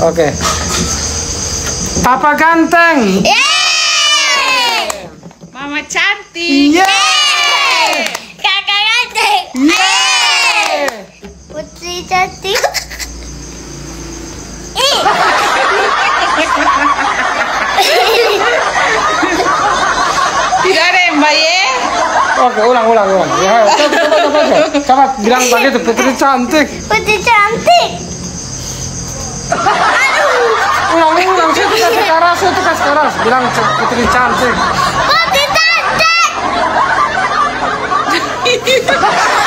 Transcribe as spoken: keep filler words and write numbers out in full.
Oke. Papa ganteng. Yeay! Mama cantik. Yeay! Kakak ganteng. Yeay! Putri cantik. Ih. Tidak ada yang baik. Oke, ulang, ulang, ulang. Ya, coba, coba, coba, coba. Coba bilang begitu, putri cantik. Putri cantik. Ulang, ulang, itu kasih keras, itu kasih keras. Bilang, "Putri cantik." Putri cantik.